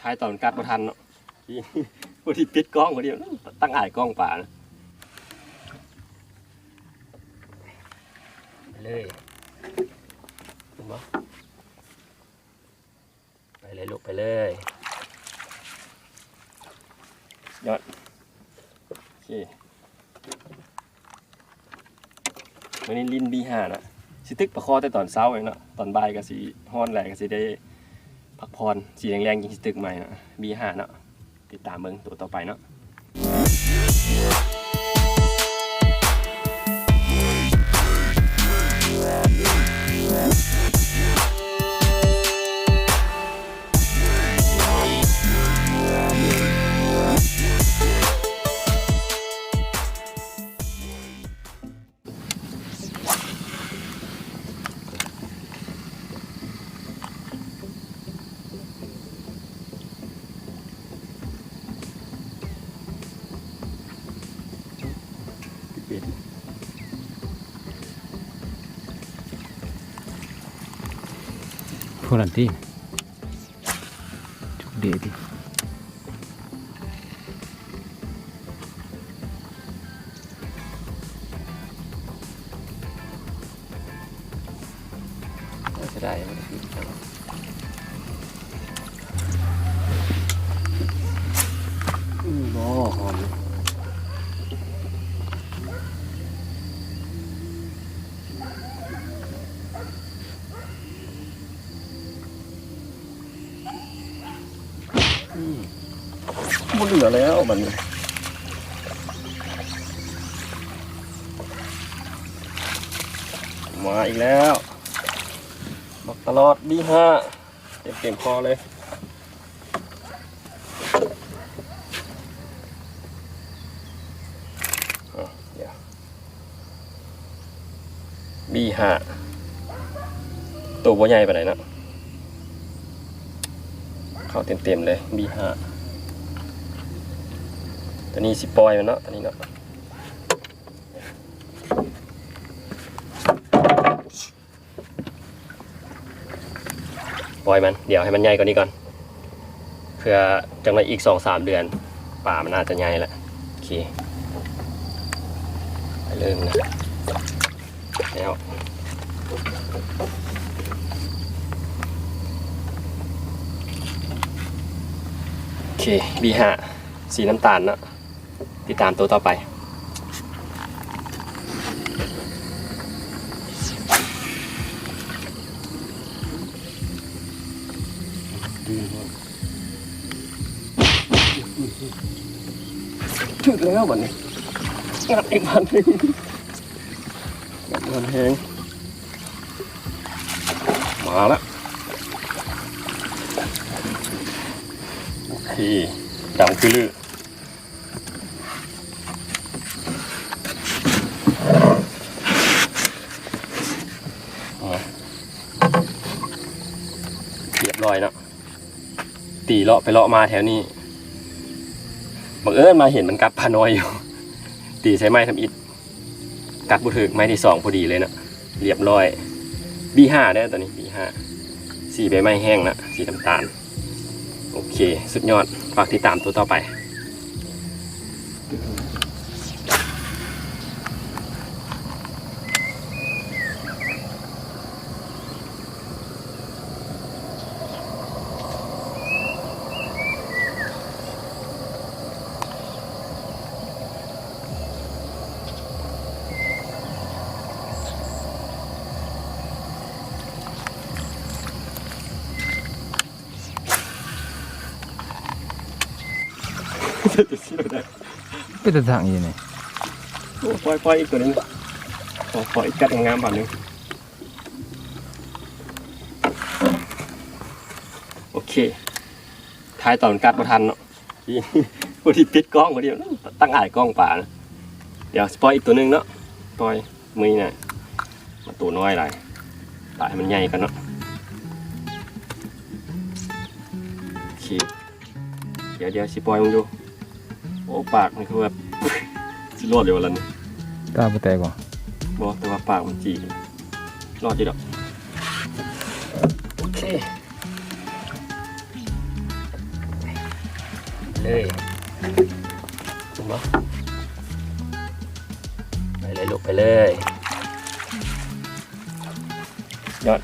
ຖ່າຍຕອນກັດບໍ່ທັນເນາະ ພໍດີປິດກ້ອງ ພໍດີຕັ້ງອ້າຍກ້ອງປານະ ໄປເລີຍ ເຫັນບໍ່? ໄປເລີຍລູກ ໄປເລີຍ ຍອດ ໂອເຄ ມື້ນີ້ຫຼິ້ນບີຫ້າເນາະ ຊິຕຶກປາຄໍ່ແຕ່ຕອນເຊົ້າເນາະ ຕອນບ່າຍກໍຊິຮ້ອນແຫຼະ ກໍຊິໄດ້ພັກຜ່ອນ ຊິແລງໆ ຈຶ່ງຊິຕຶກໃໝ່ເນາະ ບີຫ້າເນາະ ຕິດຕາມເບິ່ງໂຕຕໍ່ໄປເນາະ. ພວກນັ້ນຕິ ຈຸກເດະຕິ ເສຍດາຍ ບໍ່ໄດ້ປິດ ອືມ ບໍ່ ຫອມ. ອືມ ບໍ່ເຫຼືອແລ້ວບັດນີ້ ມາອີກແລ້ວ ບັກຕະຫຼອດ ບີຫ້າ ເຕັມໆຄໍເລີຍ. ອ່ະ ດຽວ ບີຫ້າ ໂຕບໍ່ໃຫຍ່ປານໃດເນາະ ເຂົ້າເຕັມໆເລີຍ ບີຫ້າ ໂຕນີ້ຊິປ່ອຍມັນເນາະ ໂຕນີ້ເນາະ. ປ່ອຍມັນ ດຽວໃຫ້ມັນໃຫຍ່ກວ່ານີ້ກ່ອນ ເພື່ອຈັກໜ່ອຍອີກສອງສາມເດືອນ ປາມັນອາດຈະໃຫຍ່ແລ້ວ. ໂອເຄ ໄປເລີ່ມນະ ແລ້ວ ໂອເຄ ບີຫ້າ ສີນ້ຳຕານເນາະ. ຕິດຕາມໂຕຕໍ່ໄປ. ຖືກແລ້ວບັດນີ້ ງັດອີກບາດໜຶ່ງ ງັດແຮງ ມາລະ ໂອເຄ ດຳຄືລື. ຮຽບຮ້ອຍເນາະ ຕີເລາະໄປເລາະມາແຖວນີ້ ບັງເອີນມາເຫັນມັນກັດປານ້ອຍຢູ່ ຕີໃສ່ໄມ້ທຳອິດ ກັດບໍ່ຖືກ ໄມ້ທີສອງພໍດີເລີຍເນາະ. ຮຽບຮ້ອຍ ບີຫ້າເດີ ໂຕນີ້ບີຫ້າ ສີໃບໄມ້ແຫ້ງນະ ສີນ້ຳຕານ. ໂອເຄ ສຸດຍອດ ຝາກຕິດຕາມໂຕຕໍ່ໄປ. ເປັນຕາທາງອີ່ນີ້ ໂອ້ ປ່ອຍ ປ່ອຍອີກໂຕໜຶ່ງ ຂໍ ຂໍອີກກັດງາມໆບາດໜຶ່ງ. ໂອເຄ ຖ່າຍຕອນກັດບໍ່ທັນເນາະ ພໍດີປິດກ້ອງ ພໍດີຕັ້ງອ້າຍກ້ອງປານະ. ດຽວຊິປ່ອຍອີກໂຕໜຶ່ງເນາະ ປ່ອຍມື້ນີ້ນະ ມັນໂຕນ້ອຍຫຼາຍ ຕາກໃຫ້ມັນໃຫຍ່ກ່ອນເນາະ. ໂອເຄ ດຽວ ດຽວຊິປ່ອຍມັນຢູ່. ໂອ້ ປາກມັນຄືແບບ ຊິລອດຢູ່ບໍ່ລະນີ້? ຕາບໍ່ແຕກບໍ່? ບໍ່ ແຕ່ວ່າປາກມັນຈີກ ລອດຢູ່ດອກ. ໂອເຄ ໂອ ເລີຍ ເຫັນບໍ່? ໄປເລີຍລູກ ໄປເລີຍ. ຍອດ